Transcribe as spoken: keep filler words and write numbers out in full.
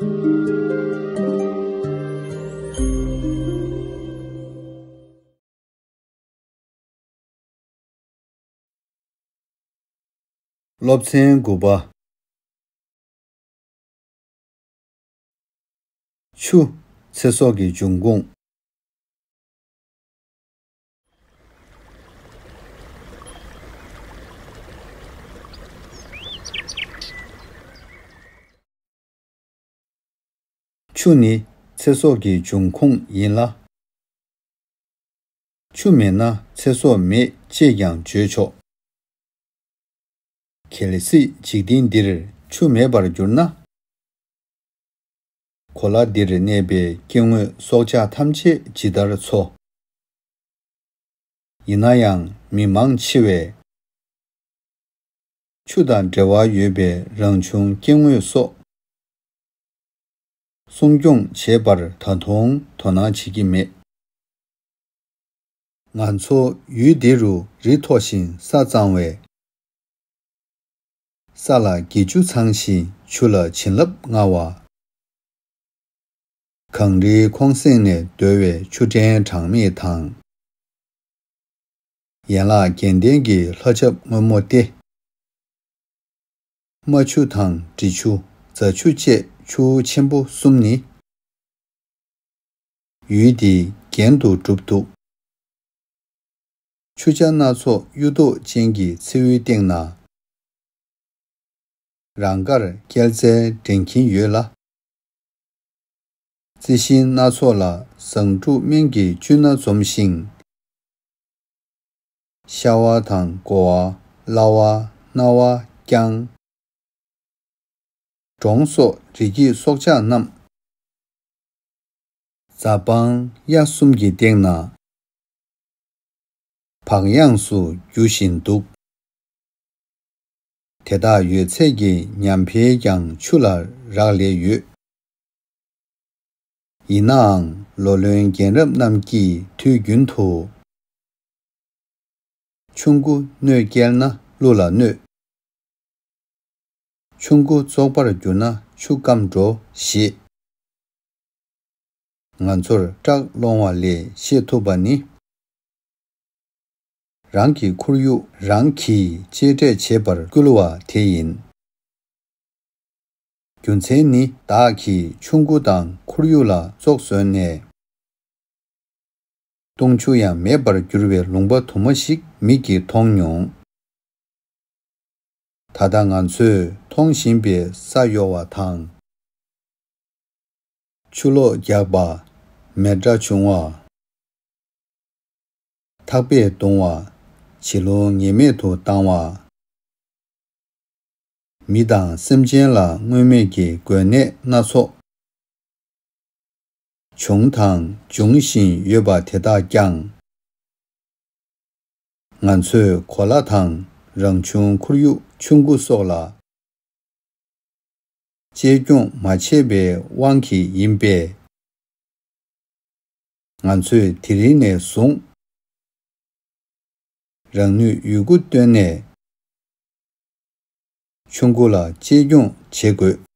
སློབ་ཚན་དགུ་པ། ཆུ། ཚེ་སྲོག་གི་འབྱུང་ཁུངས། ཆུ་ནི་ཚེ་སྲོག་གི་འབྱུང་ཁུངས་ཡིན་ལ། ཆུ་མེད་ན་ཚེ་སྲོག་མེད་ཅེས་ཀྱང་བརྗོད་ཆོག། གལ་སྲིད་འཇིག་རྟེན་འདིར་ཆུ་མེད་པར་གྱུར་ན། གོ་ལ་འདིར་གནས་པའི་སྐྱེ་དངོས་སྲོག་ཆགས་ཐམས་ཅད་ཇི་ལྟར་འཚོ། ཡིན་ན་ཡང་མི་མང་ཆེ་བས། ཆུ་དང་འབྲེལ་བ་ཡོད་པའི་རང་བྱུང་སྐྱེ་དངོས་སོགས་སྲུང་སྐྱོང་བྱེད་པར་ད་དུང་དོ་སྣང་བྱེད་ཀྱི་མེད། ང་ཚོ་ཡུལ་འདི་རུ་རི་མཐོ་ཞིང་ས་གཙང་བས། ས་ལ་དགེ་བཅུ་ཚང་ཞིང་ཆུ་ལ་བྱིན་རླབས་མངའ་བ། གངས་རིའི་ཁོང་གསེང་ནས་བརྡོལ་བའི་ཆུ་ཕྲན་གྲངས་མེད་དང་། ཡན་ལག་བརྒྱད་ལྡན་གྱི་ལྷ་ཆབ་སྔོན་མོ་སྟེ། རྨ་ཆུ་དང་འབྲི་ཆུ། རྫ་ཆུ་བཅས་ཆུ་བོ་ཆེན་པོ་གསུམ་ནི། ཡུལ་འདིའི་རྒྱན་དུ་གྲུབ་འདུག། ཆུ་བྱ་སྣ་ཚོགས་གཡུ་མདོག་ཅན་གྱི་མཚེའུའི་སྟེང་ན། རང་དགར་སྐྱེལ་རྩལ་འགྲན་གྱིན་ཡོད་ལ། རྩི་ཤིང་སྣ་ཚོགས་ལ་བཟང་དྲུག་སྨན་གྱི་བཅུད་སྣ་འཛོམས་ཤིང་། ཤ་བ་དང་དགོ་བ། གླ་བ། སྣ་བ། རྐྱང་། འབྲོང་སོགས་རི་སྐྱེས་སྲོག་ཆགས་རྣམས། རྫ་སྤང་གཡའ་གསུམ་གྱི་སྟེང་ན། བག་ཡངས་སུ་རྒྱུ་བཞིན་འདུག། དེ་དག་ཡོད་ཚད་ཀྱི་ཉམས་འཕེལ་ཀྱང་ཆུ་ལ་རག་ལས་ཡོད། ཡིན་ནའང་ལོ་ལོན་རྒན་རབས་རྣམས་ཀྱིས་དུས་རྒྱུན་དུ། ཆུང་ཀུ་སྣོད་བསྐྱལ་ན་ཀླུ་ལ་གནོད། ཆུང་ཀུ་བཙོག་པར་གྱུར་ན་ཆུ་སྐམ་འགྲོ་ཞེས། ང་ཚོར་སྐྲག་སློང་བ་ལས་ཤེས་ཐུབ་པ་ནི། རང་གི་ཁོར་ཡུག་རང་གིས་གཅེས་སྤྲས་བྱེད་པར་བསྐུལ་བ་དེ་ཡིན། རྒྱུ་མཚན་ནི་བདག་གིས་ཆུང་ཀུ་དང་ཁོར་ཡུག་ལ་བཙོག་བཟོས་ནས། བཏུང་ཆུ་ཡང་མེད་པར་གྱུར་བའི་ལུང་པ་དུ་མ་ཞིག་མིག་གིས་མཐོང་མྱོང་། ད་ལྟ་ང་ཚོས་མཐོང་བཞིན་པའི་ས་གཡོ་བ་དང་། ཆུ་ལོག་རྒྱག་པ། མེ་སྒྲ་བྱུང་བ། ཐག་པས་རྡུང་བ། བྱི་ལུང་ངེས་མེད་དུ་བཏང་བ། མི་དང་སེམས་ཅན་ལ་མངོན་མེད་ཀྱི་འགོས་ནད་སྣ་ཚོགས་བྱུང་དང་འབྱུང་བཞིན་ཡོད་པ་དེ་དག་ཀྱང་། ང་ཚོས་གོ་ལ་དང་རང་བྱུང་ཁོར་ཡུག་ཆུང་ཀུ་སོགས་ལ་གཅེས་སྐྱོང་མ་བྱས་པའི་དབང་གིས་ཡིན་པས། ང་ཚོས་དེ་རིང་ནས་བཟུང་། རང་ནུས་ཡོད་རྒུ་བཏོན་ནས། ཆུང་ཀུ་ལ་གཅེས་སྐྱོང་བྱེད་དགོས།